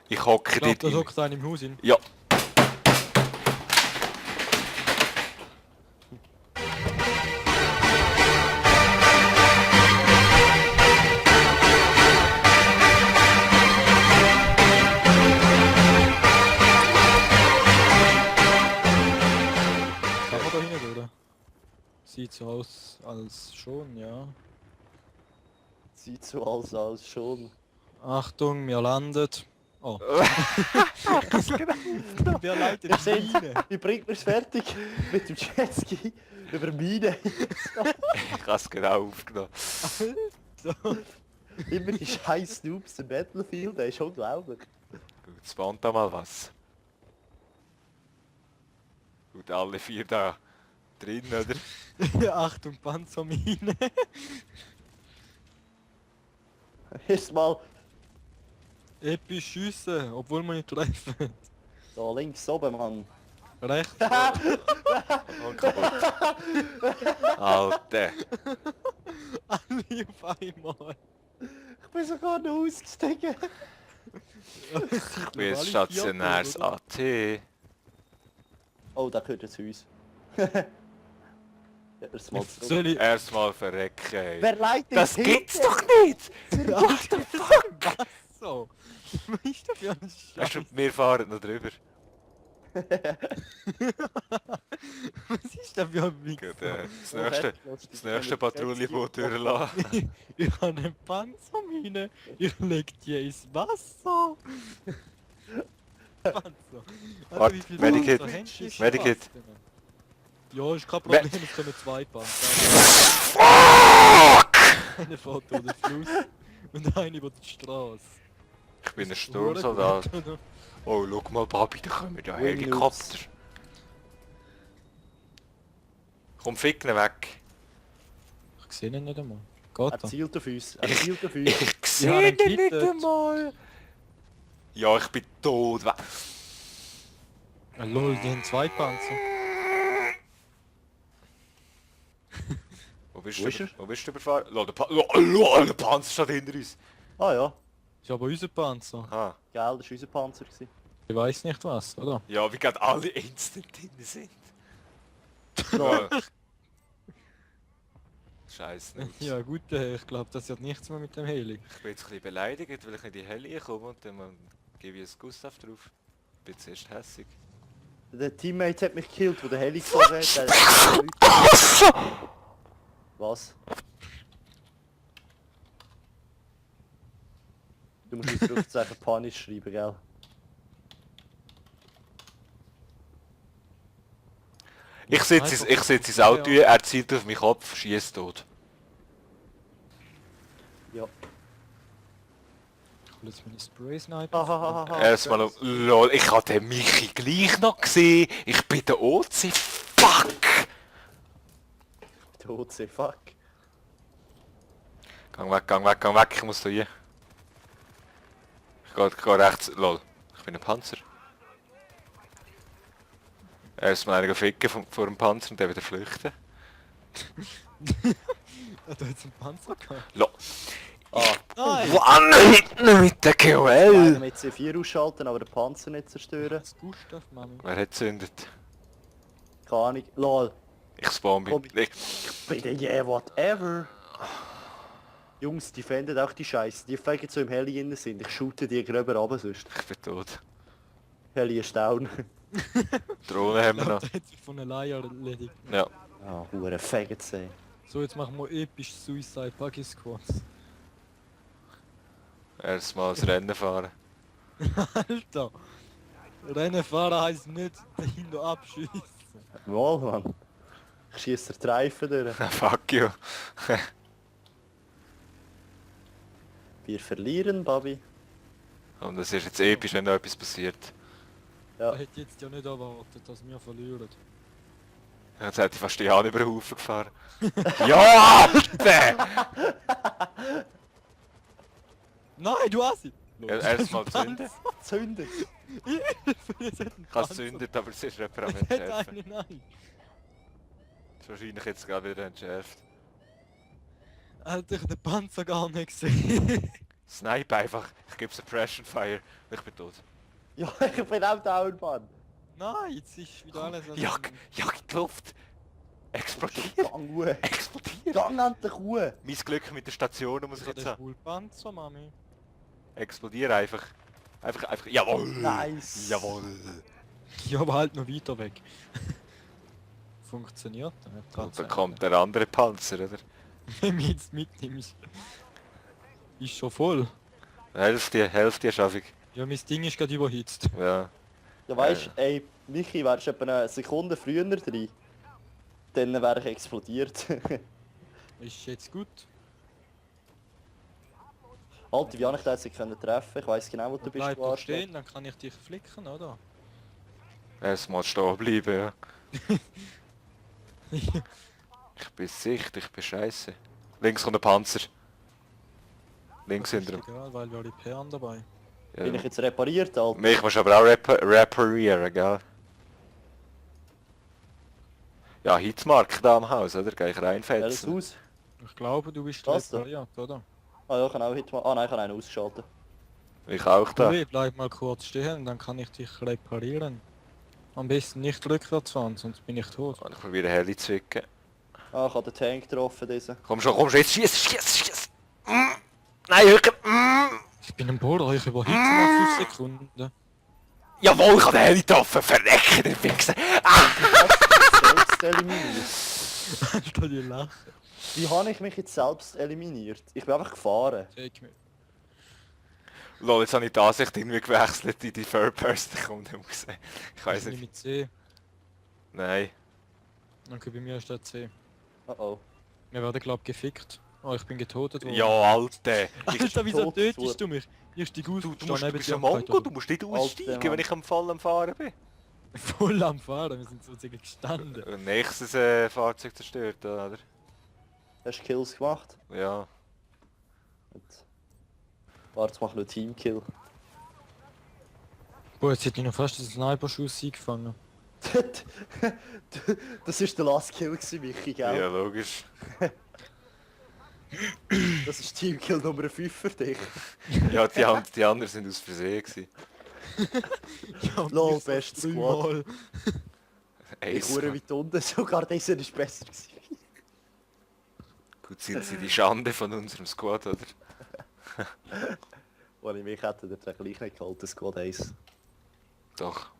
Ich hocke Ich glaube, dort da in... hockt einer im Haus hin. Ja. Kann man da hinein, oder? Sieht so aus, als schon, ja. Sieht so als schon. Achtung, wir landet. Oh. Wer leitet Wir die sehen, Mine? wie bringt man es fertig? Mit dem Jetski über Mine. Ich habe es genau aufgenommen. So. Immer die scheiß Noobs im Battlefield, das ist unglaublich. Gut, spawnt da mal was. Gut, alle 4 da drin, oder? Achtung, Panzermine. Erstmal Episch schiessen, obwohl wir nicht treffen. da links oben, Mann. Rechts. Und kaputt. Alter. Alle auf einmal. Ich bin sogar noch ausgestiegen. Ich bin jetzt stationäres AT. Oh, da gehört jetzt zu uns. Ja, erstmal zurück. Soll ich... Erstmal verrecken, ey. Wer leitet Das hinten? gibt's doch nicht! What the fuck? Was so? Was ist das für ein Weißt Scheiß? du, wir fahren noch drüber. Was ist das für ein Gut, Wichser? das nächste Patrouillenboot durchlassen. Ich habe eine Panzermine. Ich leg die ins Wasser. Panzer. Warte, wie viel Medikit, Panzer hast du Medikit. gefasst, Junge? Ja, ist kein Problem, es kommen 2 Panzer. Eine fährt durch den Fluss und eine über die Straße. Ich bin ein Sturmsoldat. Oh, schau mal, Papi, da kommen ja Helikopter. Komm, ficken weg. Ich sehe ihn nicht einmal. Geht Er da? zielt auf uns. Er zielt auf uns. Ich habe sehe ihn ihn nicht gehittet. einmal. Ja, ich bin tot. Ah, lol, die haben 2 Panzer. Wo bist Wo du? ist er? Wo bist du überfahren? Der Panzer steht hinter uns. Ah ja, Ist aber unser Panzer. Aha. geil, das war unser Panzer. Gewesen. Ich weiß nicht was, oder? Ja, wie gerade alle instant drin sind. So, Ja. Scheiße. nicht. Ja gut, ich glaube, das hat nichts mehr mit dem Heli. Ich bin jetzt ein bisschen beleidigt, weil ich in die Heli komme und dann gebe ich ein Gustav drauf. Ich bin zuerst hässig. der Teammate hat mich gekillt, wo der Heli geflogen hat. Der hat- Was? Du musst jetzt Rufzeichen Panisch schreiben, gell? Ich sitze ins Auto, er zielt auf meinen Kopf, schießt tot. Ja. Ich hol jetzt meine Spray-Sniper. Ahahaha. Erstmal um... LOL, ich habe den Michi gleich noch gesehen. Ich bin der OC. Fuck! Der OC, fuck. Gang weg, ich muss da hier. Ich geh rechts. LOL, ich bin ein Panzer. Erstmal einen ficken vor dem Panzer und dann wieder flüchten. Hat er jetzt einen Panzer gehabt? LOL. Ah, Nein! Wann hinten mit der einer KOL? mit C4 ausschalten, aber den Panzer nicht zerstören. Das Gustav, Mami. Wer hat zündet? Keine Ahnung. Lol. Ich spawn Komm. mich. Bitte, yeah, whatever. Jungs, die fänden auch die Scheiße. Die fegen so im Heli innen sind. Ich shoote die gröber runter sonst. Ich bin tot. Heli ist down. Drohnen haben wir Ja, noch. der hat sich von alleine erledigt. Ja. Ah, hure fegen sehen. So, jetzt machen wir episch Suicide Buggy Squads. Erstmal das Rennen fahren. Alter! Rennen fahren heisst nicht dahinter abschießen. Mal, Mann. Ich schiesse den Reifen durch. Fuck you. Wir verlieren, Babi. Und es ist jetzt episch, wenn da etwas passiert. Ja. Er hätte jetzt ja nicht erwartet, dass wir verlieren. Jetzt hätte ich fast die Hand über den Haufen gefahren. Ja, Alter! Nein, du hast ihn! Erstmal zünden. Zündet. Es hat einen Ich habe es Panzer. gezündet, aber es ist jemand am Es hat Entschärfen. einen, nein! Das ist wahrscheinlich jetzt gerade wieder entschärft. Alter, ich hab den Panzer gar nicht gesehen. Snipe einfach. Ich gebe Suppression Fire. Ich bin tot. Ja, ich bin auch down, Mann. Nein, jetzt ist wieder alles... Jag in die Luft. Explodiert. Gang Ruhe. Explodiert. Gang endlich Ruhe. Mein Glück mit der Station muss ich Ich jetzt habe haben. den Schulpanzer, Mami. Explodiere einfach. Einfach. Jawohl. Nice. Jawohl. Ja, aber halt noch weiter weg. Funktioniert. Und dann kommt der andere Panzer, oder? Wenn du mich jetzt mitnimmst. Ist schon voll. Hälfte schaffe ich. Ja, mein Ding ist gerade überhitzt. Ja. Ja, weißt du, ey, Michi, wärst du etwa eine Sekunde früher drin, dann wäre ich explodiert. Ist jetzt gut. Alter, wie habe ich dich jetzt treffen können? Ich weiss genau, wo du bist, Bleib du doch Arschloch. stehen, dann kann ich dich flicken, oder? Erstmal stehen bleiben, ja. Ich bin sicht, ich bin scheiße. Links kommt der Panzer. Links Das ist hinter ihm. egal, weil wir alle Perlen dabei. Bin ich Ja. jetzt repariert, Alter? Mich musst du aber auch reparieren, gell? Ja, Hitmark da am Haus, oder? Geh ich Welches reinfetzen. Haus? Ich glaube, du bist Das da? repariert, oder? Ah ja, ich kann auch heute mal... Ah nein, ich kann einen ausschalten. Ich auch da. Ui, bleib mal kurz stehen, dann kann ich dich reparieren. Am besten nicht rückwärts fahren, sonst bin ich tot. Ich probiere Heli zu zwicken. Ah, ich habe den Tank getroffen, diesen. Komm schon, jetzt schieß! Nein, wirklich! Ich bin ein Bruder, ich überhitze nach 5 Sekunden. Jawohl, ich habe den Heli getroffen! Verrecken, der Wichser! Selbst eliminiert. Alter, die lachen. Wie habe ich mich jetzt selbst eliminiert? Ich bin einfach gefahren. Take me. Lol, jetzt habe ich die Ansicht irgendwie gewechselt in die Third Person, ich komme nicht raus. Ich weiß Ich bin nicht. mit C. Nein. Okay, bei mir ist der C. Oh oh. Wir werden glaub gefickt. Oh, ich bin getötet worden. Ja, Alter! Alter, wieso tot tötest worden. du mich? Hier ist die Gus. Du bist ein Mongo, du musst nicht aussteigen, Mann. wenn ich am Fall am Fahren bin. Voll am Fahren, wir sind sozusagen gestanden. Nächstes Fahrzeug zerstört, oder? Hast du Kills gemacht? Ja. Gut. Warte, ich mach noch Teamkill. Boah, jetzt hätte ich noch fast einen Sniper-Schuss eingefangen. Das ist der Last Kill gewesen, Michi, gell? Ja, logisch. Das ist Teamkill Nummer 5 für dich. Ja, die anderen sind aus Versehen gewesen. Ja, Lol, nicht so best Squad. dreimal. Ich Ace. hure weit unten, sogar dieser ist besser gewesen. Gut, sind sie die Schande von unserem Squad, oder? Wenn ich mich hätte, dann gleich nicht gehalten, Squad 1. Doch.